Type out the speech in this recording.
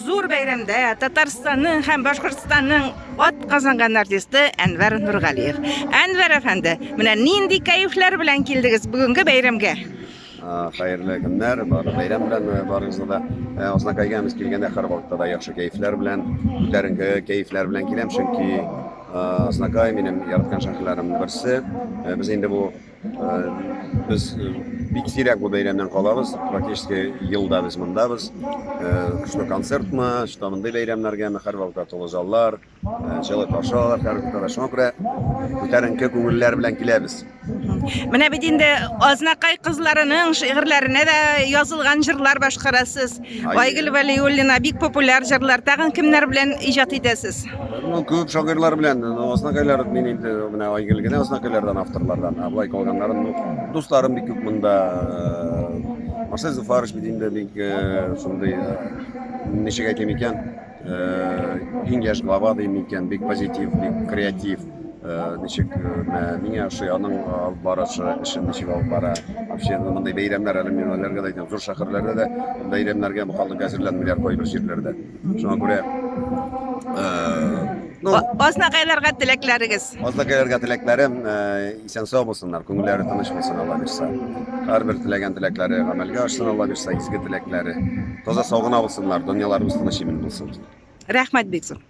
Зур бәйрәмдә Татарстанның һәм Башкортстанның атказанган артисты Әнвәр Нургалиев. Әнвәр әфәнде, менә нинди кәефләр белән килдегез бүгенге бәйрәмгә? Хәерле көннәр, бары бәйрәм белән барыгызны да. Азнакайга без килгәндә һәрвакытта да яхшы кәефләр белән, күтәренке кәефләр белән киләм, чөнки Азнакай минем яраткан шәһәрләремнең берсе. Без инде бу Без бик сирәк бу бәйрәмнән калабыз. Практически елда без мондабыз. Что концертмы, что мондый бәйрәмнәргәме, һәрвакытта тулы заллар, җылы каршы алалар һәрвакытта да. Шуңа күрә күтәренке күңелләр белән киләбез. Менә бит инде Азнакай кызларының шигырьләренә дә язылган җырлар башкарасыз. Айгөл Вәлиуллина бик популяр җырлар. Тагын кемнәр белән иҗат итәсез? Ну, күп шагыйрьләр белән, ну, Азнакайлар мин инде менә Айгөл генә Азнакайлардан авторлардан, ә болай калганнарын, ну, дусларым бик күп монда. Э, Марсель Зуфарович бит инде бик э, шундый, э, ничек әйтим икән, иң яшь глава дим икән, бик позитив, бик креатив. Ничек миңа ошый аның алып барышы, эшен ничек алып бара. Вообще мондый бәйрәмнәр әле мин аларга да әйтәм, зур шәһәрләрдә дә бәйрәмнәргә бу халык әзерләнмиләр кайбер җирләрдә. Шуңа күрә ну, Азнакайларга теләкләрегез. Азнакайларга теләкләрем исән сау булсыннар, күңелләре тыныч булсын, Алла бирса. Һәрбер теләгән теләкләре гамәлгә ашсын, Алла бирса, изге теләкләре. Таза сау гына булсыннар, дөньяларыбыз тыныч имин булсын. Рәхмәт бик зур.